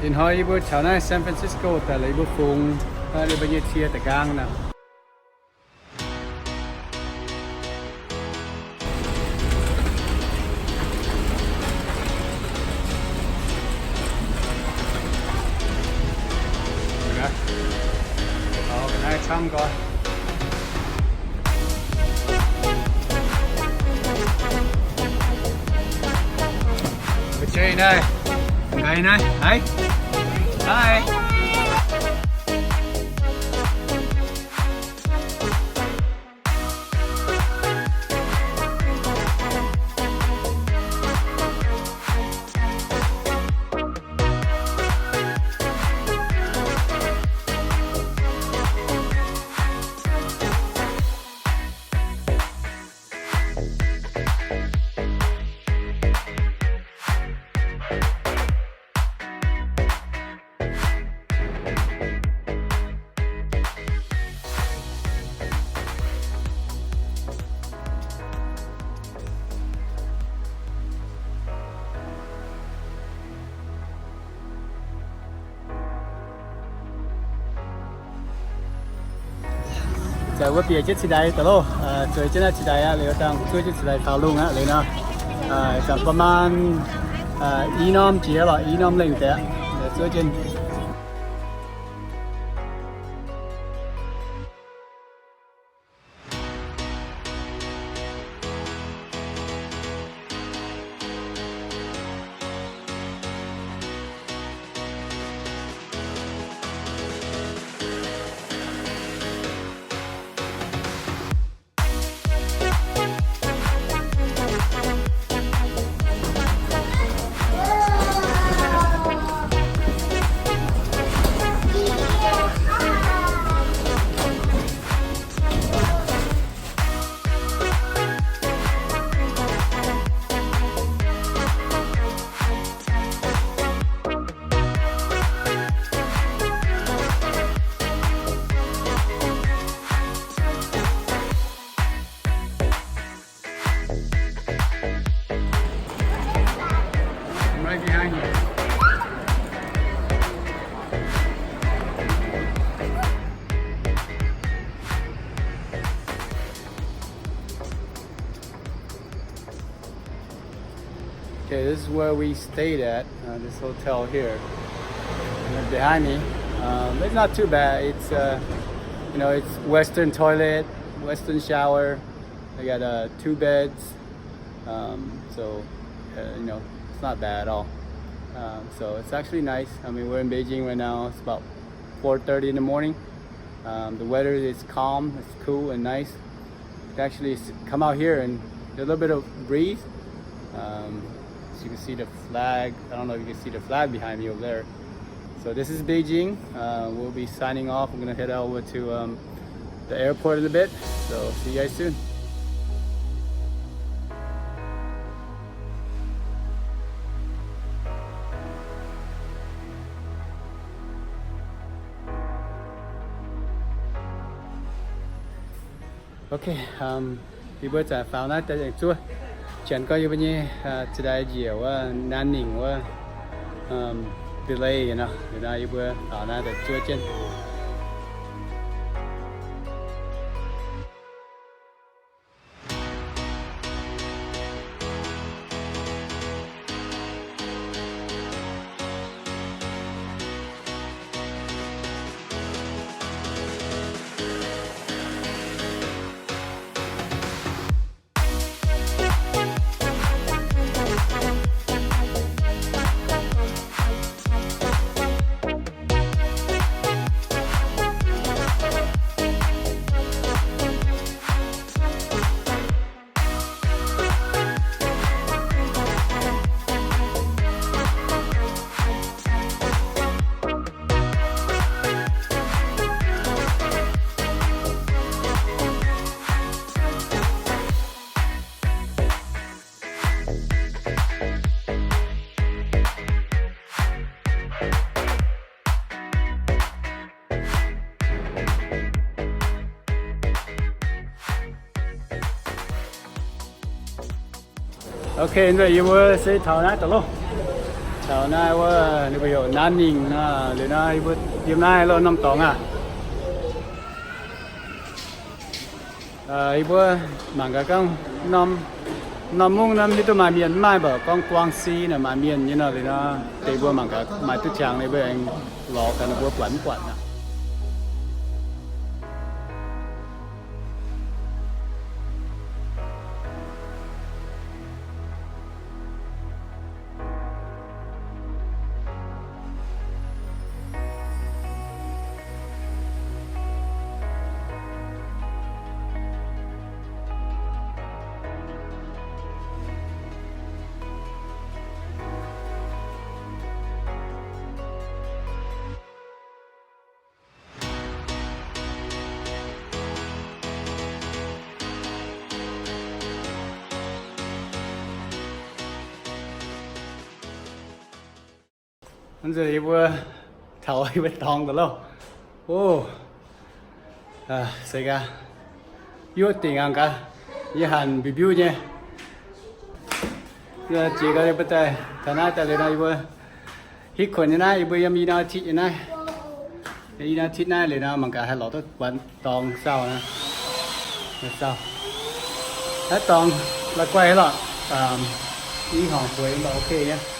Ih hnoi yie mbuo caux naaiv San Francisco daaih lorqc, yie mbuo fungx, aa, ninh mbuo nyei cie da'gaang nor. Zanc wuov bieqc jienv cingx daaih daaih loh, zueiz jienv naaiv cingx daaih aqv. Liuz dangh zuov jienv cingx daaih faaux lungh aqv. Liuz nor, zanc ประมาณ i norm jiex lorqc, i norm lengh deix, zuov jienv. I'm right behind you. Okay, this is where we stayed at, uh, this hotel here. And behind me, um, it's not too bad. It's, uh, you know, it's Western toilet, Western shower. They got, uh, two beds. Um, so, uh, you know, it's not bad at all. Um, so it's actually nice. I mean, we're in Beijing right now. It's about four thirty in the morning. Um, the weather is calm, it's cool and nice. You can actually s- come out here and there's a little bit of breeze. Um, so you can see the flag. I don't know if you can see the flag behind me over there. So this is Beijing. Uh, we'll be signing off. We're gonna head over to, um, the airport in a bit. So see you guys soon. Okay, um, yie mbuo zanc faaux naaiv daaih zuov, janx gorngv yie mbuo nyei, uh, cingx daaih njiec wuov Nanning wuov, um, delay nor, liuz nor yie mbuo faaux naaiv daaih zuov jienv. Okay, nzunc yie mbuo se taux naaiv daaih loh. Taux naaiv wuov ninh mbuo heuc Nanning nor, liuz nor yie mbuo yiem naaiv loh norm dorngx aac. Yie mbuo mangc gaax gorngv norm, norm mungv norm hiuv duqv maaih mienh, mv maaih mbuo gorngv Guangxi naaic maaih mienh nyei nor, liuz nor deix mbuo mangc gaax maaih duqv qangx, liuz mbuo aengx lorz gaax ninh mbuo buatc mv buatc aqv. Nzunc yie mbuo taux yie mbuo dorngx daaih loh. O, se gaax, yuoqv dingc aqv gaax, yie hanc mbiuv mbiuv nyei. Jiex gaax yie mbuo daaih taux naaiv daaih liuz nor, yie mbuo hitv kuonx nyei naaiv, yie mbuo yiem i norm titv nyei naaiv. I norm titv naaiv liuz nor, mangc gaax haih lorz duqv buatc dorngx sauh. Sauh, naaiv dorngx la'guaih lorqc, i horngc bueix mv baac ok nyei.